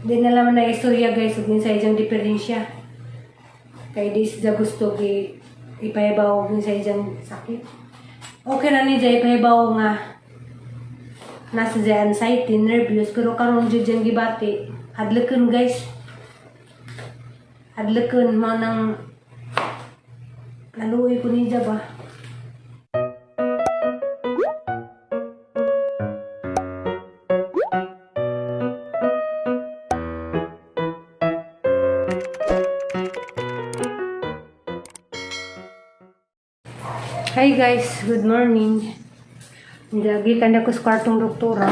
Di na lang na istorya, guys, ug sa iyang diferensya. Kay di siya gusto gi ipahibaw og sa iyang sakit. Okay na ni siya ipahibaw nga nasa siya anxiety, nervous, pero karon jud diyang gibati. Hadlokon, guys. Hadlokon mo nang naluoy ko niya ba. Hi guys, good morning. Gikan na ko sa kwartong doktora.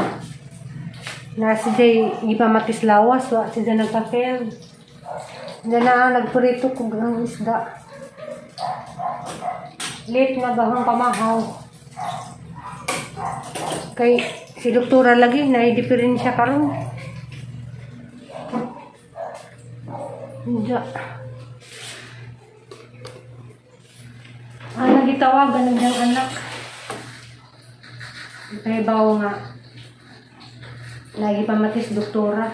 Na si Jay gipamatis lawas, wa si Jay nagpa-film. Diyan na nagpurito ko ang isda. Late na gahong pamahaw. Kay si doktora lagi na diferensya karon. Diya. Ah, nagitawagan ng diyang anak. Ipahibaw nga. Lagi pamatis doktora.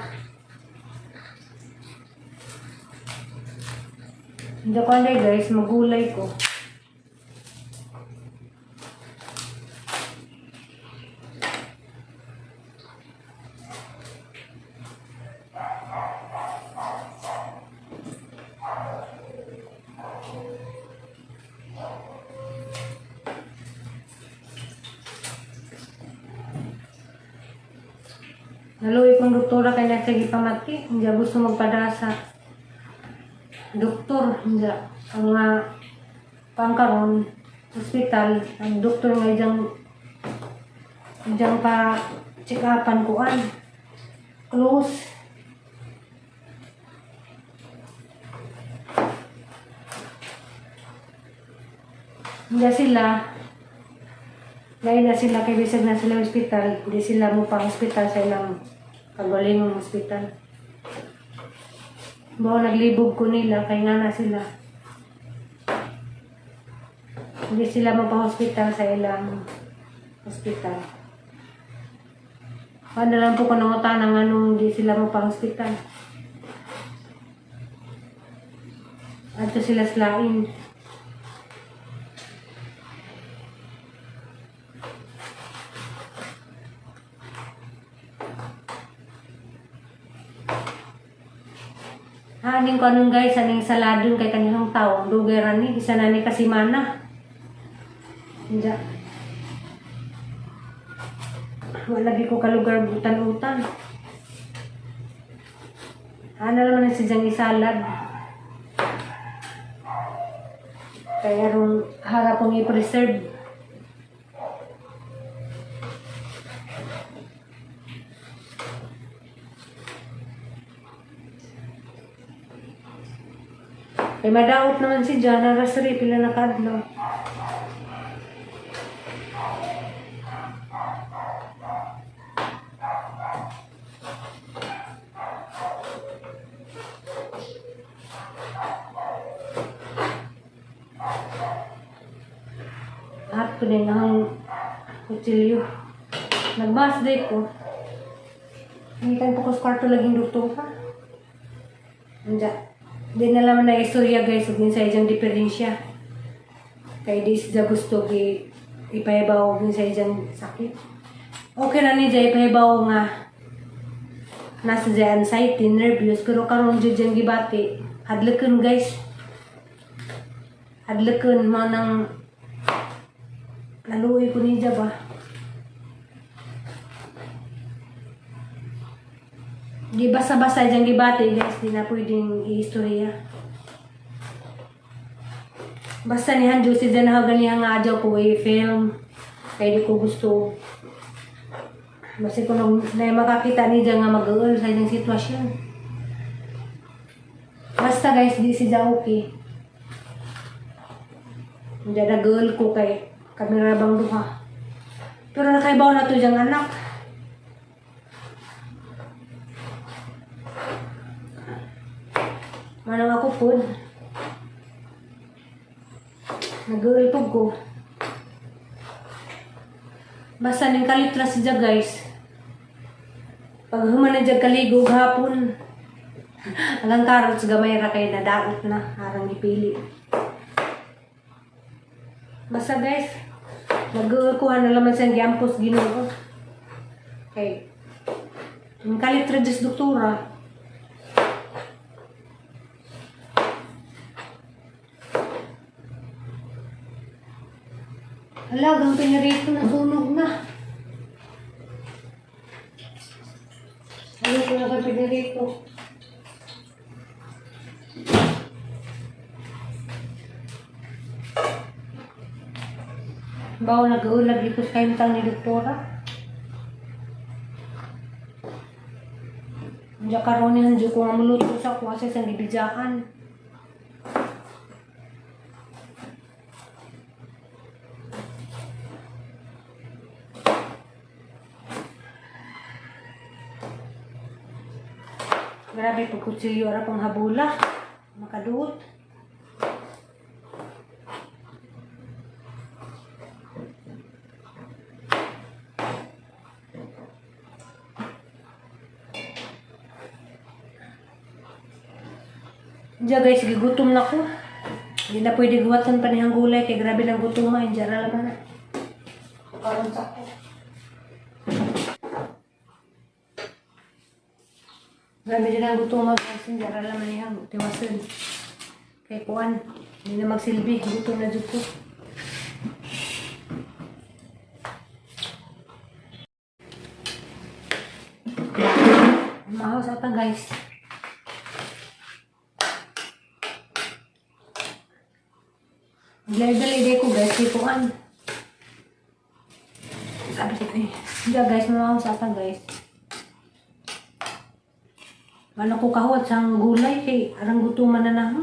Hindi ko anday, guys, magulay ko. Naluoy kong doktora kay nasa gipamati. Hindi gusto magpadasa. Doktor, hindi. Ang nga pangkaron, hospital, ang doktor nga ijang pa check-upan kuan. Close. Hindi sila. Lain na sila kay bisag na sila hospital, hindi sila mo pa hospital sa ilang kagalingong hospital. Bao naglibog ko nila kay nga na sila. Hindi sila mo pa hospital sa ilang hospital. Paano lang po ko nangutana nga nung hindi sila mo pa hospital. Adto sila sa lain. Aning ko anong, guys, aning saladon kay kanihang tao. Dugay ra ni, isa na ni kasimana. Hindi. Wala lagi ko kalugar butan-utan. Ana naman ang sidyang isalad. Kaya aron harap kong i-preserve. Kay madaot naman si John, narasri, pila na kadlaw. Lahat ko din ang kutsilyo. Nagbas day ko. Hindi po ko sa kwarto laging doktor ka. Andiya. Di na lang na istorya, guys, ug sa iyang diferensya. Kay di siya gusto gi ipahibaw og sa iyang sakit. Okay na ni siya ipahibaw nga nasa siya anxiety, nervous, pero karon jud diyang gibati. Hadlokon, guys. Hadlokon mo nang naluoy ko niya ba. Di basta-basta diyang gibati, guys, di na pwedeng i-istorya. Basta ni Hanjo si dyan na nga adyaw ko i-film. Kaya di ko gusto. Basta ko nung na makakita ni dyan nga mag sa inyong sitwasyon. Basta, guys, di siya okay. Hindi nag ko kay kamera bang duha. Pero nakaibaw na to diyang anak. Manang ako pod. Nag-uul po ko. Basta ning kalitra siya, guys. Pag human na dyan kaligo hapon. Ang carrots gamay ra kay nadaot na arang gipili. Basta guys, nagkuha na laman siyang giampos Ginoo. Kay ang kalit ra diyos doktora. Ala, ang pinirito nasunog na. Ayoko na sa pinirito. Bawa nag-uulag dito sa kahimtang ni doktora. Diya karon ni hanjo ko nga muluto sa kuha sa isang gibidyakan. Grabe pag kutsilyo ara pang habula. Makaduot. Diya guys, gigutom na ko. Hindi na pwede guwatan pa niyang gulay kay grabe ng gutom ma. Diya ra laman na. Karon sa ako. Grabe din ang gutom ma guys. Diya ra laman niyang tiwasan. Kay kuan, hindi na magsilbi. Gutom na jud ko. Mahaw sa ata guys. Dali-dali ko guys, kay kuan. Sabi ko eh. Hindi guys, mamahaw sa ata guys. Wala ko kahuat sa gulay kay arang gutuman na na ha.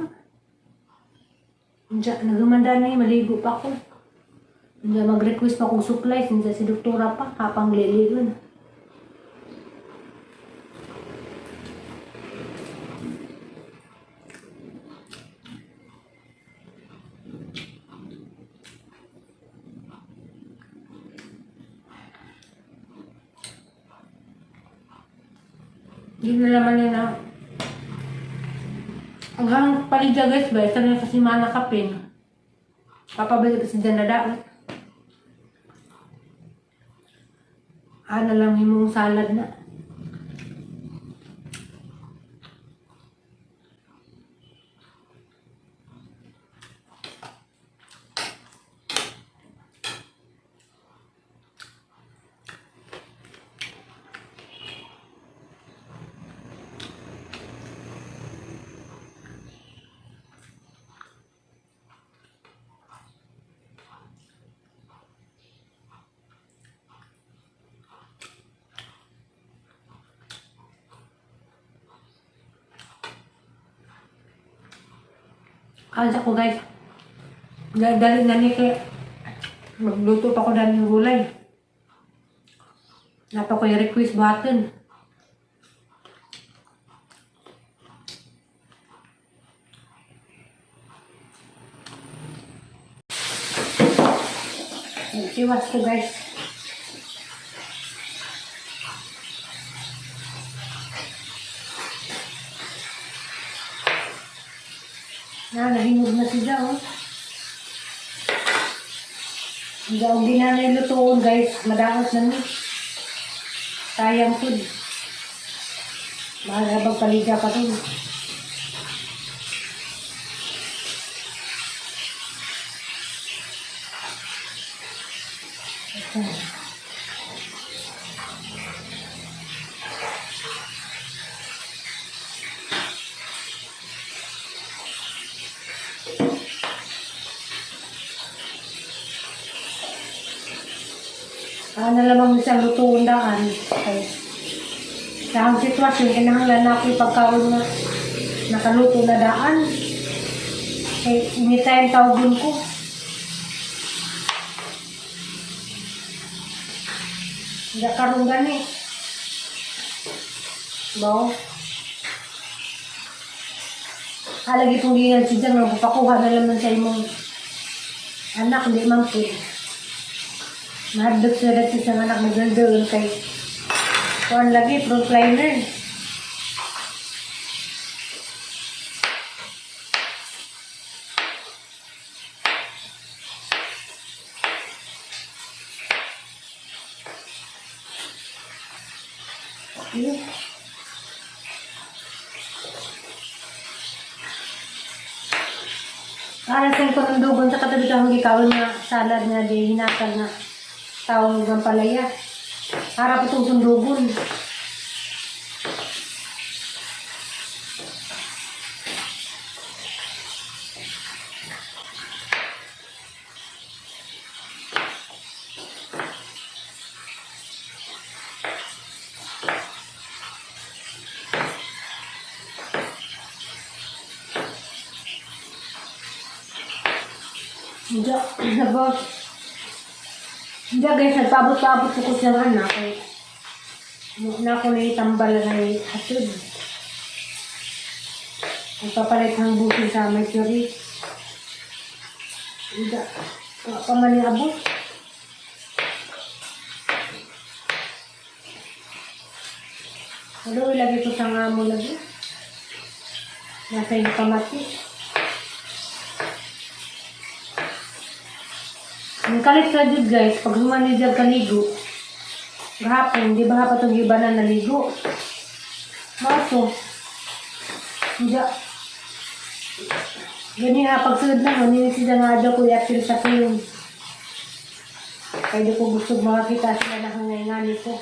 Diya, nagumanda na eh, maligo pa ko. Diya, mag-request pa kong supplies, hindi si doktora pa, kapang liligon. Hindi na naman yun na. Ang hang palidya guys ba, isa na sa simana kapin. Papabalik kasi dyan na daot. Ah, na lang himong salad na. Kaon ko guys. Dali na ni kay magluto pa ko dahil ng gulay. Napa ko yung request button. Iwas ko guys. Na, nahinog na siya oh. Hindi ako ginanay lutoon guys. Madaot na ni. Sayang food. Mahal habang paliga ka rin. Ah, na lamang isang lutoon daan. Kay, sa ang sitwasyon, kinahanglan na ako ipagkaon na nakaluto na daan. Kay, anytime tawagon ko. Hindi karon gani. Bo? Halagi itong gingan si Jan, magpapakuha na laman sa imong anak, hindi man po. Mahadlok siya dati sa anak magandang kay kuan lagi frontliner. Para sa ito sa katabi akong gikaon nga salad nga di hinatag nga tawag ng palaya. Para po itong sundugon. Hindi, nabot. Hindi guys, nagpaabot-paabot ko siyang anak. Kay, na ako na itambal na hatid. Nagpapalit ng busin sa mercury. Hindi, pa man yung abot. Ano, ilagay ko sa nga mo lagi. Nasa yung pamati. Ang kalit ka jud guys, pag humani dyan kaligo, gahapon, di ba hapon itong iba na naligo? Maso, hindi. Gani ha, pagsunod na, hindi sila nga daw kuya apil sa kuyong. Kaya di ko gusto makakita sila na hangay nga nito.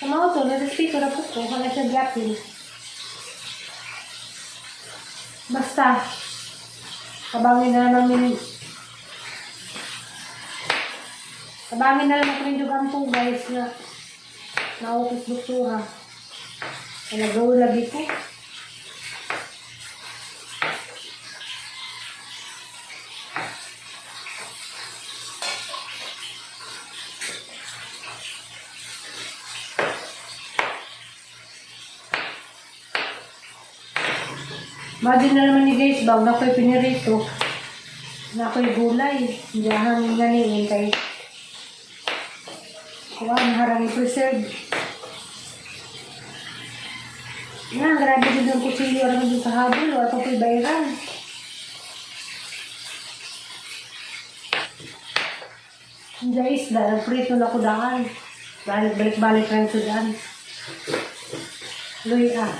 Sa mga to, narespeto na po ko, kaya siya gapil. Basta, kabangin na namin. Kabangin na lang ako rin yung ampo guys na naupos doktora. Kaya nagawa lagi ko. Imagine na naman ni guys, bag na ako'y pinirito. Na ako'y gulay. Hindi hangin nga ni kay kuha, harang i-preserve. Nga, grabe din ang kutsilyo aram din sa habol. O, ito po'y bayran. Hindi isda, nagprito na ko daan. Balik-balik rin sa daan. Luy ah.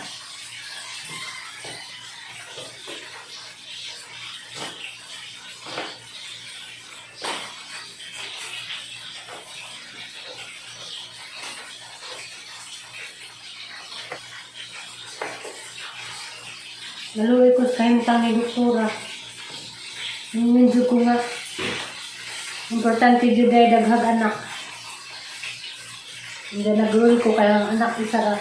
Naluwi ko sa himtang ni doktora. Medyo ko nga. Importante jud ay daghag anak. Hindi nag-rule ko kaya ang anak isa ra.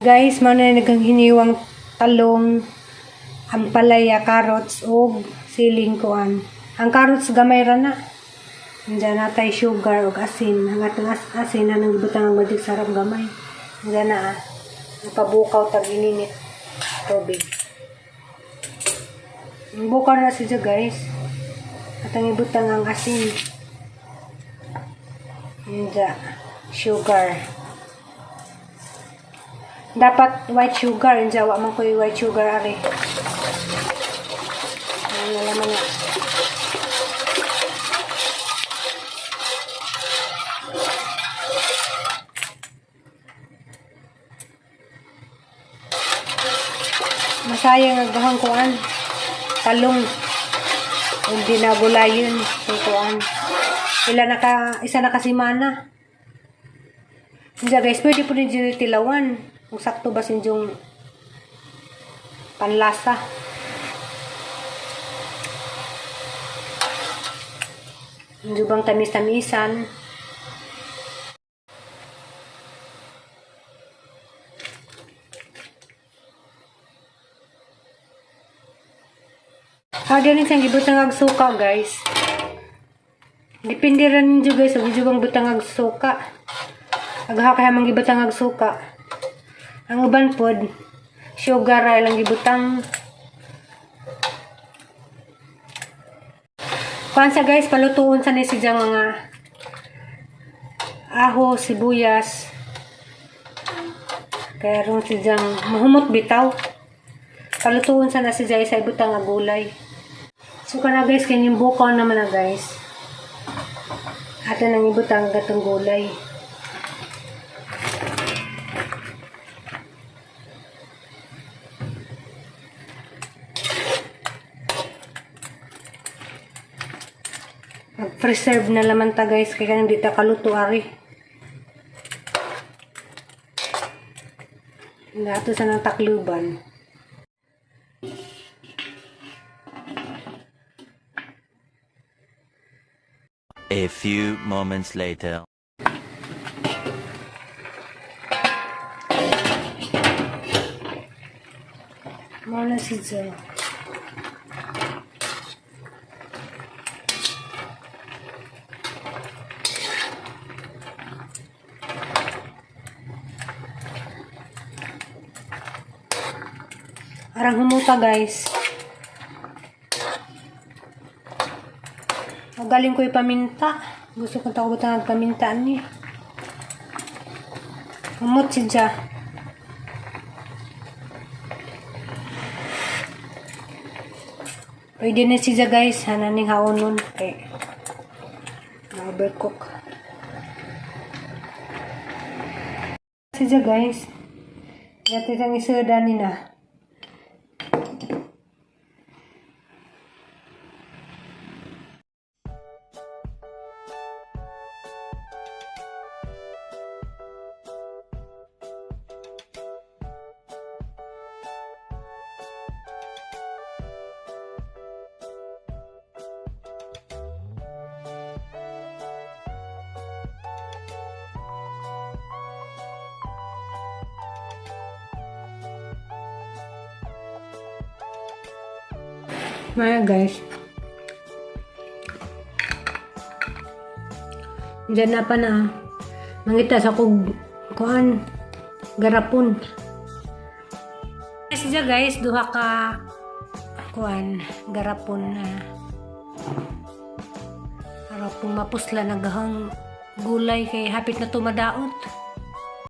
Guys, mao na nagang hiniwang talong, ampalaya, carrots ug siling kuan. Ang carrots gamay ra na. Diyan natay sugar ug asin. Ang atong asin na nang gibutang ang magic sarap gamay. Diyan na ah. Napabukaw tag ininit tubig. Ang bukaw na siya guys. At ang ibutang ang asin. Diyan. Sugar. Dapat white sugar. Diyan, wa man ko'y white sugar ari. Ang nalaman na. Masayang ang gahang kuan. Talong. Hindi na gulayon. Ang kuan. Ila naka, isa na kasimana. Hindi guys, pwede po ninyo tilawan. Kung sakto ba sinyong panlasa. Hindi bang tamis-tamisan. Pwede rin siyang gibutang ag suka, guys. Depende rin ninyo, guys, kung medyo bang butang ag suka. Agha kaya mang gibutang ag suka. Ang uban pod, sugar ra lang gibutang. Kuan sa guys, palutuon sa ni siya mga aho, sibuyas. Kaya ron siya mahumot bitaw. Palutuon sa na si Jai sa ibutang nga gulay. So kana guys, kanyang bukaw naman na guys. Ato nang ibutang gatong gulay. Mag-preserve na laman ta, guys, kay kanang di ta kaluto ari. Nato sa nang takluban. A few moments later. Mao na si Joe. Arang humuta, guys. Ang galing ko ipaminta. Gusto ko tawag ang paminta ni. Humot si Ja. Pwede na siya, guys. Hananing haonon. Kay na-overcook. Siya, guys. Yati kang isda ni na. Maya, guys. Diyan na pa na. Mangita sa kog kuan garapon. Siya, guys, duha ka kuan garapon na. Para pong mapusla na gahang gulay kay hapit na tumadaot.